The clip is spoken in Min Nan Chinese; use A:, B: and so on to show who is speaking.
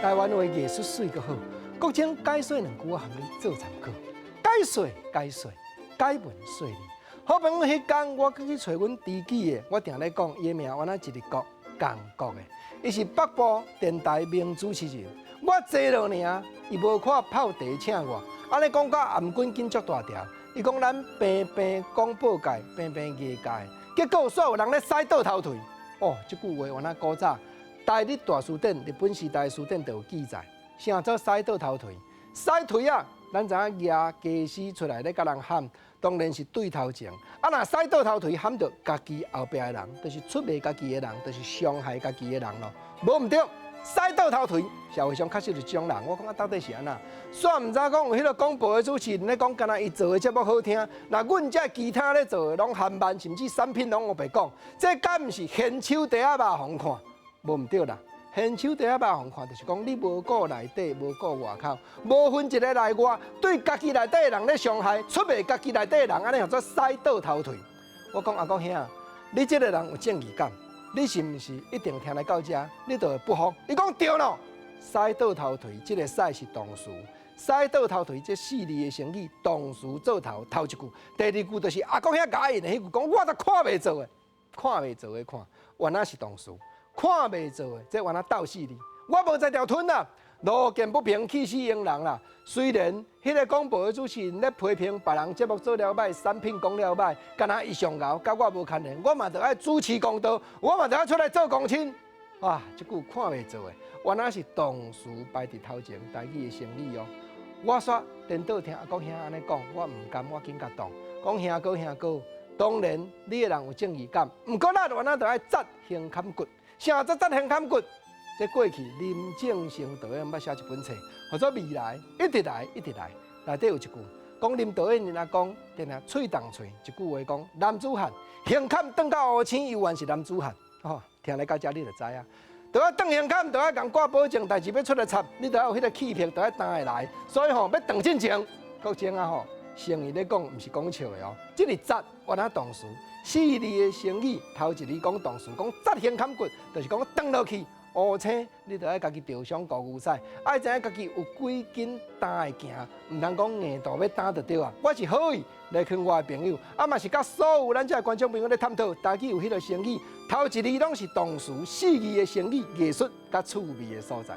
A: 台灣話藝術媠閣好，閣將解說兩句我含你做參考。解說解說，解文說理。好朋友，彼工我閣去揣阮知己的，我定咧講，伊的名原來一日國共國的，伊是北部電台名主持人。我坐落爾，伊無看泡茶請我，按呢講甲頷頸緊足大條。伊講咱平平廣播界，平平藝界，結果煞有人咧使倒頭槌。哦，這句話原來古早台日大辭典、日本時代辭典就有記載，啥做使倒頭槌？使槌仔，咱知影舉家私出來咧共人喊，當然是對頭前。啊，若使倒頭槌喊著家己後壁的人，就是出賣家己的人，就是傷害家己的人囉。無毋對，使倒頭槌，社會上確實有這種人。我講啊，到底是按怎？煞毋知講有彼個廣播的主持人咧講，敢若伊做的節目好聽，若阮這其他咧做的攏含慢，甚至產品攏烏白講，這敢毋是掀手袋仔肉予人看？無毋對啦，掀手袋仔肉予人看，就是講你無顧內底，無顧外口，無分一个內外，對家己內底的人咧傷害，出賣家己內底的人，按呢叫做使倒頭槌。我講阿國兄，你這个人有正義感，你是毋是一定聽來到遮，你就會不服？伊講對囉，使倒頭槌，這个使是動詞，使倒頭槌這四字的成語，動詞做頭頭一句，第二句就是阿國兄共應的彼句，講我都看袂做的，看袂做的看，原來是動詞。看袂做的，這原來鬥四字，我無才調吞啦，路見不平氣死用人啦。雖然彼个廣播的主持人咧批評別人節目做了䆀，產品講了䆀，敢若伊上𠢕，佮我無牽連，我嘛著愛主持公道，我嘛著愛出來做公親。哇，這句看袂做的，原來是動詞擺佇頭前，台語的成語哦。我煞顛倒聽阿國兄按呢講，我毋甘，我緊共擋，講兄哥兄哥，當然你的人有正義感，毋過咱原來著愛節胸坎骨。啥做節胸坎骨？這過去林正盛導演捌寫一本冊，號做未來一直來一直來。內底有一句講林導演𪜶阿公，定定喙動喙一句話講男子漢胸坎轉到烏青，猶原是男子漢。吼，聽來到遮你就知影。著愛轉胸坎，著愛共掛保證，代誌欲出來插，你著愛有彼個氣魄，著愛擔會來。所以吼，欲轉進前，國政啊吼，成語咧講，毋是講笑的哦。這個節原來動詞。四字的成語，頭一字講動詞，講節胸坎骨，就是講轉落去烏青，你著愛家己著傷顧牛屎，愛知影家己有幾斤擔會行，毋通講硬度欲擔就對啊。我是好意來勸我的朋友，啊嘛是佮所有咱這觀眾朋友咧探討，台語有彼個成語，頭一字攏是動詞，四字的成語，藝術佮趣味的所在。